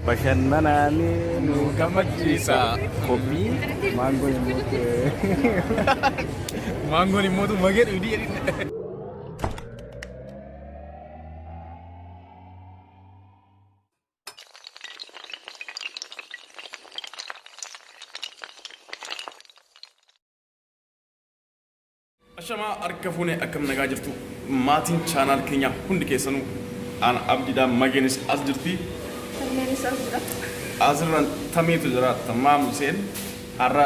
Bashannanaanii nu gammachiisa. Qophii maangoon immoo Maangoon immoo magee dhugdii jedhin. Ashamaa, harka fuunee, akkam nagaa jirtu maatiin channel keenyaa hundi keessanuu? Ana Abdiidha, Mageenis as jirti. Tameenis as jira. Asirraan Tameetu jira. Tamaam Huseen har'a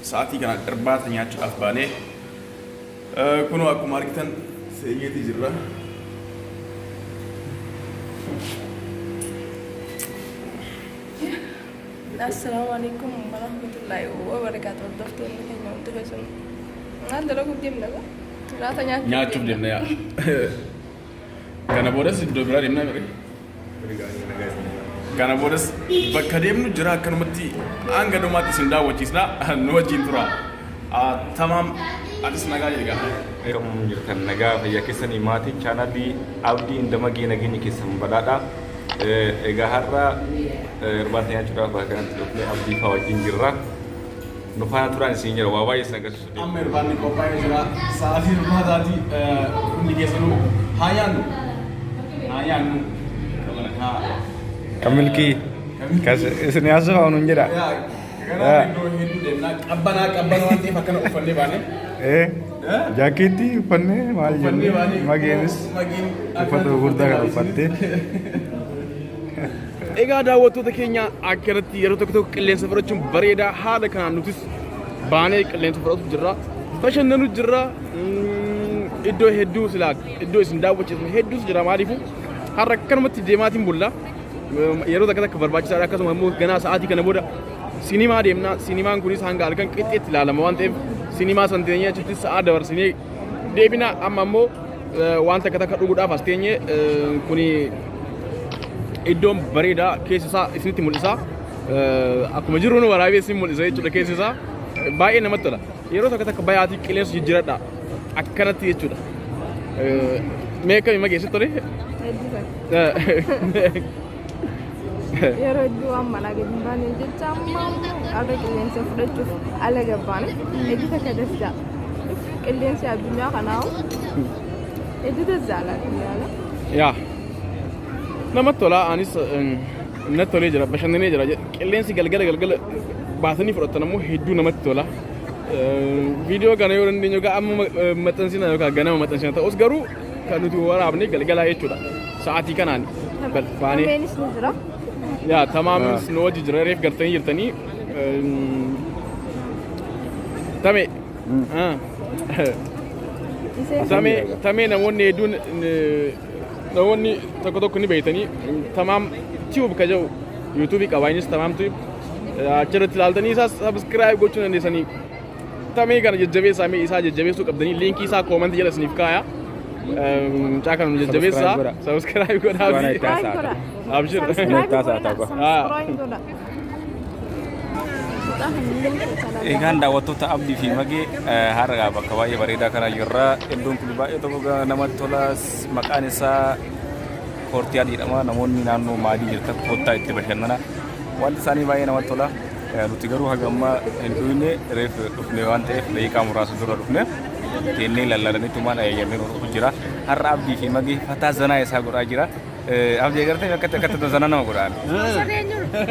sa'aatii kana irbaata nyaachuudhaaf baanee kunoo akkuma argitan seenyeetii jirra. Assalaamu alaikum warahmatullahi wabarakaatu. Hordoftoonni keenya hundi keessan, maal dalaguuf deemna gaa? Nyaata nyaachuuf Nyaachuuf deemna yaa. Kana boodas iddoo biraa deemna mire. Kana boodas bakka deemnu jira, akkanumatti hanga dhumaatti isin daawwachiisna, nu wajjin tura. Tamaam, atis nagaa jedhi gaa. Akkam jirtan, nagaa fayyaa keessanii maatiin chaanaalii Abdii Indamagee? Nageenya keessan badhaadha. Egaa har'a irbaata nyaachuudhaaf bakka kanatti dhufnee Abdii fa'aa wajjin jirra. Nu faana turaan isin jira, waa baay'ee isin agarsiisu deema. Amma irbaanni qophaa'ee jira. Sa'aatii irbaataati, hundi keessanuu haa nyaannu. Haa nyaannu. Haa. Kan milkii isin haasofaa nuun jedha. Yaa, ganaa iddoo hedduu deemnaa, qabbanaa qabbana waan ta'eef akkana uffannee baane. Jaakeettii uffannee maal Uffannee jennee baane. Mageenis Mageen uffata gurguddaa kana uffattee. Egaa daawwattoota keenya, akkanatti yeroo tokko tokko qilleensa fudhachuun bareedaa. Haala kanaan nutis baanee qilleensa fudhatu jirra. Bashannanu jirra. Iddoo hedduu silaa iddoo isin daawwachiisnu hedduutu jira, maaliifu har'a akkanumatti deemaatiin bulla. Yeroo takka takka barbaachisaadha. Akkasuma immoo ganaa sa'aatii kana booda sinimaa deemna. Sinimaan kunis hanga halkan qixxeetti ilaalama waan ta'eef, sinimaa san teenyee achitti sa'aa dabarsinee deebina. Amma immoo waan takka takka dhuguudhaaf as teenye. Kuni iddoon bareedaa keessa isaa isinitti mul'isa. Akkuma jiru nu waraabee isin mul'isa jechuudha keessa isaa. Baay'ee namatti tola. Yeroo takka takka bayaatii qilleensa jijjiiradha. Akkanatti jechuudha. Mee akkami Magee, sitti tole? Hedduu takka. Yeroo hedduu waan manaa gadi hin baane jecha, amma immoo har'a qilleensa fudhachuuf ala gabbaane, hedduu takka dasdaa. Qilleensi addunyaa kanaa hedduu dasdaala addunyaadha. Yaa. Namatti tola, anis natti tolee jira, bashannanee jira. Qilleensi galgala galgala baasanii fudhatan ammoo hedduu namatti tola. Viidiyoo kana yoo dandeenyu egaa amma maxxansina yookaan ganama maxxansina, ta'us garuu kan nuti waraabne galgalaa jechuudha. Sa'aatii kanaan baanee. Tameenis ni jira. Yaa, Tamaamis nu wajji jira, reef gartanii jirtanii. Tame. Tamee, Tamee namoonni hedduun, namoonni tokko tokko ni beektanii, Tamaam Tube ka jedhu yuutuubii qaba innis, Tamaam Tube achirratti ilaaltanii isaas subscribe gochuu dandeessanii. Tamee kana jajjabeessaa, mee isaa jajjabeessuu qabdanii, liinkii isaa koomantii jala isiniif kaaya. Mucaa kana nu jajjabeessaa. Subscribe godhaa. Waan itti Subscribe godha. Abshir. Subscribe Itti haasa'a godha. ta'u. Subscribe godha. Egaan daawwattoota Abdii fi Magee, har'a bakka baay'ee bareedaa kana jirra. Iddoon kun baay'ee tokko namatti tola. Maqaan isaa Koortiyaad jedhama. Namoonni naannoo maadii jirtan kottaa itti bashannana. Wanti isaanii baay'ee namatti tola. Nuti garuu haga ammaa hin dhuyne, reef dhufne waan ta'eef daqiiqaa muraasa dura dhufne teennee lallaalaniitumaan ayyamee nu dhufu jira. Har'a Abdii fi Magee fataa zanaa isaa godhaa jira. Abdii, agartee akkatti akkatti zanaa nama godhaan.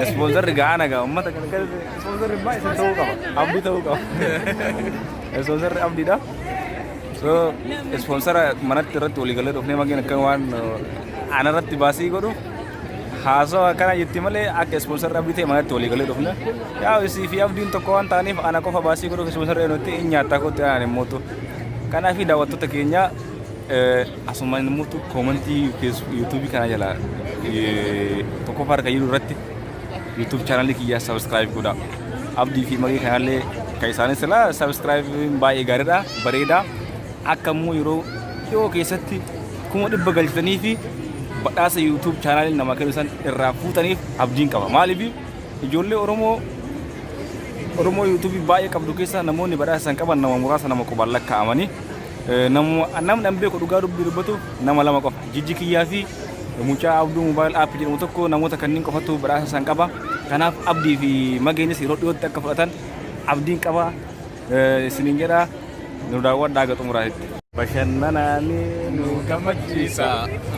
Ispoonsarri ga'aa nagaa uummata kana kan ispoonsarri baay'ee isa ta'uu qaba. Abdii ta'uu qaba. Ispoonsarri Abdiidha. So ispoonsara manatti irratti walii galee dhufnee, Mageen akka waan ana irratti baasii godhu haasawa akkana jetti malee, akka ispoonsarri Abdii ta'e manatti walii galee dhufne. Yaa, isii fi Abdiin tokko waan ta'aniif ana qofa baasii godhuuf ispoonsarri nutti hin nyaattaa kootti aanan immoo. Kanaaf daawwattoota keenya, asumaan immoo koomantii yuutuubii kana jala tokkoffaa harka jiru irratti YouTube chaanalii kiyyaa subscribe godhaa. Abdii fi Magee kanallee kan isaanis silaa subscribe baay'ee gaariidha, bareeda. Akka immoo yeroo dhiyoo keessatti 100,000 galchitanii fi badhaasa YouTube chaanaalii nama kennu san irraa fuutaniif abdiin qaba. Maaliif, ijoollee Oromoo YouTube baay'ee qabdu keessa namoonni badhaasa san qaban nama muraasa, nama qubaan lakkaa'amanii. Namni an beeku, dhugaa dubbii dubbatuuf, nama lama qofa. Jijji kiyyaa fi Mucaa Abduu Mobile App jedhamu tokko namoota kanneen qofatu badhaasa san qaba. Kanaaf Abdii fi Mageenis yeroo dhiyootti akka fudhatan abdiin qaba. Isiniin jedha, nu daawwadhaa haga xumuraatitti. Bashannanaan nu gammachiisa.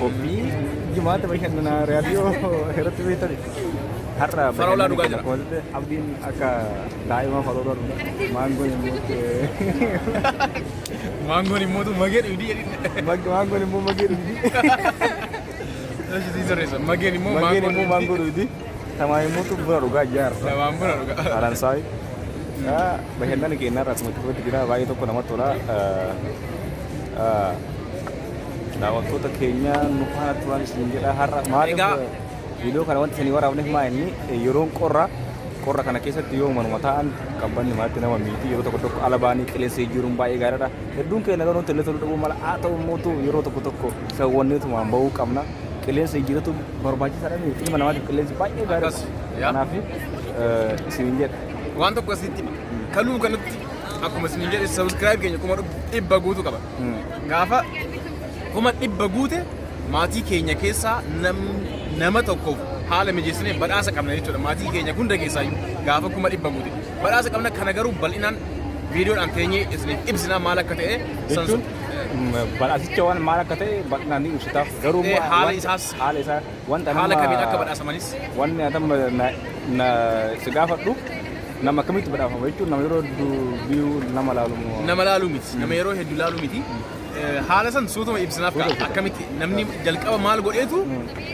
Qophii jimaata bashannanaa raadiyoo irratti beektani. Har'a Faroolaa dhugaa jira. Abdiin akka daa'ima faroolaa dhugaa. Maangoon immoo Maangoon immoo magee dhugdii jedhin. Maangoon immoo magee dhugdii. Sii sirreessa. Mageen immoo Mageen immoo maangoo dhugdii. Tamaa immoo buna dhugaa jaarsa. Tamaan buna dhugaa. Faransaay. Bashannanni keenya irraa akkuma itti fufetti jira, baay'ee tokko namatti tola. Daawwattoota keenya, nu faana turan isin jedha. Har'a maaliif viidiyoo kana wanti isinii waraabneef maa inni yeroon qorra, qorra kana keessatti yoo manuma taa'an qabbanni manatti nama miiti. Yeroo tokko tokko ala ba'anii qilleensa jijjiiruun baay'ee gaariidha. Hedduun keenya garuu nutti illee toluu dhabuu mala. Haa ta'u immoo yeroo tokko tokko sawwanneetumaan bahuu qabna. Qilleensa jijjiiratu barbaachisaadha. Ilma namaatiif qilleensi baay'ee gaariidha. Akkas, yaa. Kanaaf isiniin jedha. Waan tokko asitti hima. Kaluu kanatti akkuma isin jedhe, subscribe keenya 100,000 guutuu qaba. Gaafa 100,000 guute maatii keenya keessaa nama tokkoof haala mijeessinee badhaasa qabna jechuudha. Maatii keenya hunda keessaayyuu gaafa 100,000 guute badhaasa qabna. Kana garuu bal'inaan viidiyoodhaan teenyee isiniif ibsina maal akka ta'e. Jechuun badhaasicha waan maal akka ta'e bal'inaan ni ibsitaaf. Garuu Haala isaas haala isaa wanta haala kamiin akka badhaasamanis. Wanni ati amma na si gaafadhu, nama akkamitti badhaafama jechuun, nama yeroo hedduu nama laalu moo? Nama laaluu miti. Nama yeroo hedduu laaluu miti. Haala san suutuma ibsinaaf ka'a. Akkamitti namni jalqaba maal godheetu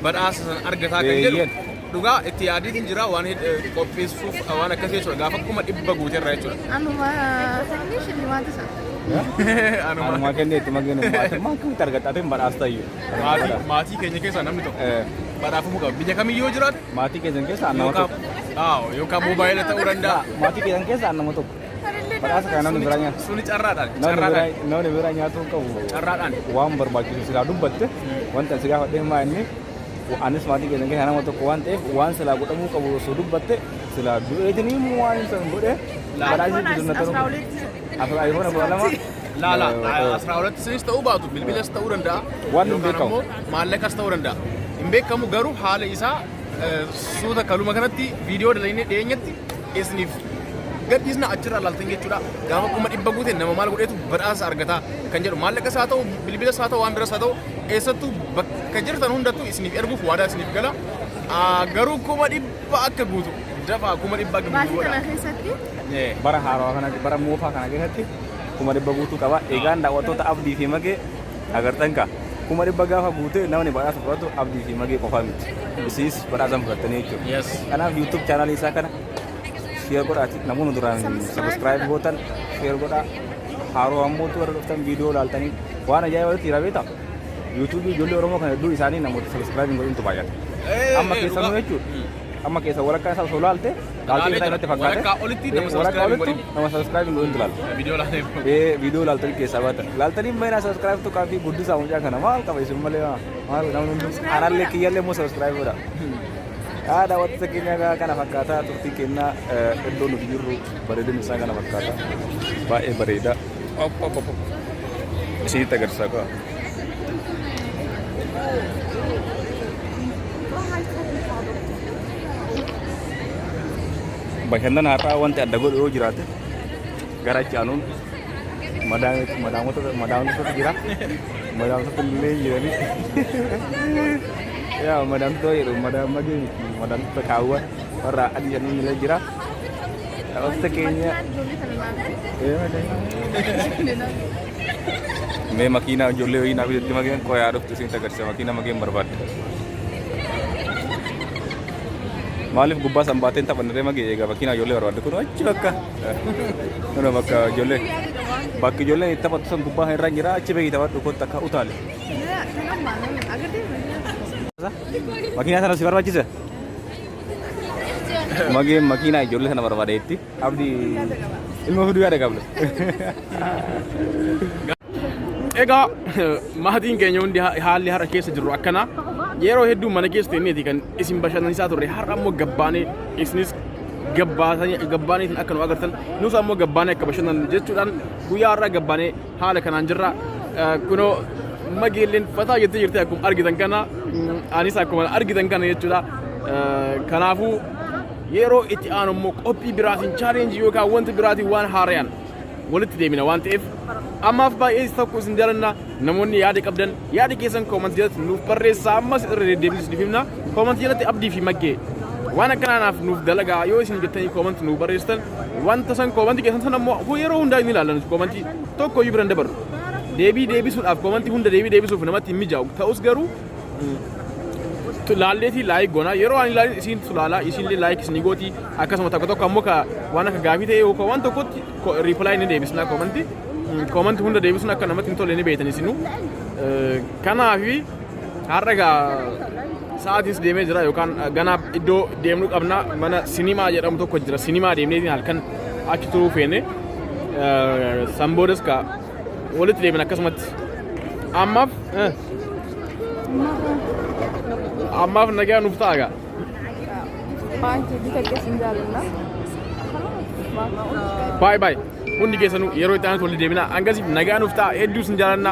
badhaasa san argataa kan jedhu dhugaa itti yaadeetiin jira, waan qopheessuuf waan akkasii jechuudha, gaafa 100,000 guuteerra jechuudha. Anuma kennee shillimaata isaa. Anuma. Anumaa kennee itti mageen ati maal akkamitti argatta? Ati hin badhaasta iyyuu. Maatii keenya keessaa namni tokko badhaafamuu qaba. Biyya kamiyyuu yoo jiraate Maatii keessan keessaa nama yookaan tokko. Yookaan moobaayila ta'uu danda'a. Maatii keessan keessaa nama tokko. Badhaasa kana namni biraa nyaata. Suni carraadhaan. Namni Carraadhaan. biraa, namni biraa nyaatuu hin qabu. Carraadhaan. Waan barbaachisu silaa dubbatte, wanta si gaafadhee maa inni anis maatii keessan keessaa nama tokko waan ta'eef, waan silaa godhamuu qabu osoo dubbatte, silaa du'eetinii waan san godhe badhaasni bisu na ta'uu. 12tti. iPhone 12. Laala, 12tti sinis ta'uu baatu bilbilas ta'uu danda'a. Waan hin Yookaan beekamu. ammoo maallaqas ta'uu danda'a. Hin beekamu, garuu haala isaa suuta kaluma kanatti viidiyoo dalagnee dhiyeenyatti isiniif gadhiisna, achirraa laaltan jechuudha. Gaafa 100,000 guute nama maal godheetu badhaasa argataa kan jedhu, maallaqas haa ta'u, bilbilas haa ta'u, waan biras haa ta'u, eessattuu bakka jirtan hundattuu isiniif erguuf waadaa isiniif gala. Garuu 100,000 akka guutu dafaa, 100,000 akka guutu Baatii godha. kana keessatti. Bara haarawaa kana, bara moofaa kana keessatti 100,000 guutuu qaba. Egaan daawwattoota Abdii fi Magee, agartan kaa, 100,000 gaafa guute namni badhaasa fudhatu Abdii fi Magee qofaa miti. Isinis badhaasa fudhattanii jechuudha. Yes. Kanaaf YouTube chaanaalii isaa kana share godhaati, namoonni duraan subscribe gootan share godhaa. Haaroo ammoo warra dhuftan viidiyoo ilaaltanii waan ajaa'ibaa jira beektaa? YouTube ijoollee Oromoo kana hedduu isaanii namoota subscribe hin godhintu baay'ata. Amma keessanuu jechuudha. Amma keessa walakkaa isaa osoo laalte laaltee isaa irratti fakkaate. Walakkaa olitti nama Walakkaa subscribe hin olitti godhin. nama subscribe hin godhintu laala. Viidiyoo laalee. Viidiyoo laaltanii keessaa baatan. Laaltanii meena subscribe tuqaa fi guddisaa mucaa kana. Maal qaba isin malee, maal namni hunduu anallee kiyyallee immoo subscribe godha. Haa, daawwattoota keenya kana fakkaataa turtii kennaa. Iddoo nuti jirru bareedinni isaa kana fakkaata. Baay'ee bareeda. Op, op, op, op. Isinitti agarsiisaa qaba. Bashannana har'aa wanti adda godhu yoo jiraate, gara achi aanuun madaamotatu jira. Madaamotatu illee jirani. Yaa madaamtota jedhu, madaam magee miti, madaamtota kaawwan warra adii jedhanii illee jira. Daawwattoota keenya. Mee makiinaa ijoollee wayii naa bitetti mageen qoyaa dhuftu isin agarsiisa, makiina mageen barbaadde. Maaliif gubbaa san baateen taphanniree magee? Egaa makiinaa ijoollee barbaadde kun achi bakka kun bakka ijoollee, bakki ijoolleen itti taphattu san gubbaa irra jira, achi bahii taphadhu, kottu akka utaale. Makiinaa sana si barbaachise? Mageen makiinaa ijoollee sana barbaadeetti. Abdii ilma fiduu yaada qabda. Egaa maatiin keenya hundi, haalli har'a keessa jirru akkana. Yeroo hedduu mana keessa teenyeeti kan isin bashannansiisaa turre. Har'a ammoo gabbaanee isinis gabbaaniitiin akka nu agartan, nus ammoo gabbaanee akka bashannannu jechuudhaan guyyaa har'aa gabbaanee haala kanaan jirra. Kunoo mageelleen fataa jettee jirti akkuma argitan kana. Anis akkuma argitan kana jechuudha. Kanaafuu yeroo itti aanu immoo qophii biraatiin, challenge yookaan wanta biraatiin, waan haarayaan walitti deemina waan ta'eef, ammaaf baay'ee tokko isin jaalanna. Namoonni yaada qabdan yaada keessan comment jalatti nuuf barreessaa. Ammas irra deddeebisuu isiniif himna, comment jalatti Abdii fi Maggee waan akkanaanaaf nuuf dalagaa yoo isin jettanii comment nuuf barreessitan, wanta san comment keessan san ammoo yeroo hundaa ni ilaallan. Comment tokko iyyuu biran dabarru. Deebii deebisuudhaaf, comment hunda deebii deebisuuf namatti hin mijaa'u ta'us, garuu laalleetii like goona. Yeroo ani ilaalin isiin tulaalaa, isiinillee like isinii gooti. Akkasuma tokko tokko ammoo ka waan akka gaafii ta'e yookaan waan tokkotti reply ni deebisna. Comment hunda deebisuun akka namatti hin tolle ni beektan isinuu. Kanaafi har'a gaa sa'aatiis deemee jira yookaan ganaa iddoo deemnu qabna. Mana sinimaa jedhamu tokko jira. Sinimaa deemneetiin halkan achi turuu feene. San boodas ka walitti deemin. Akkasumatti ammaaf nagaa nuuf ta'a gaa. Waan hedduu takka isin jaalanna. Baay'ee baay'ee hundi keessanuu yeroo itti aanutti walitti deebina. Hangasiif nagaa nuuf ta'a. Hedduu isin jaalanna.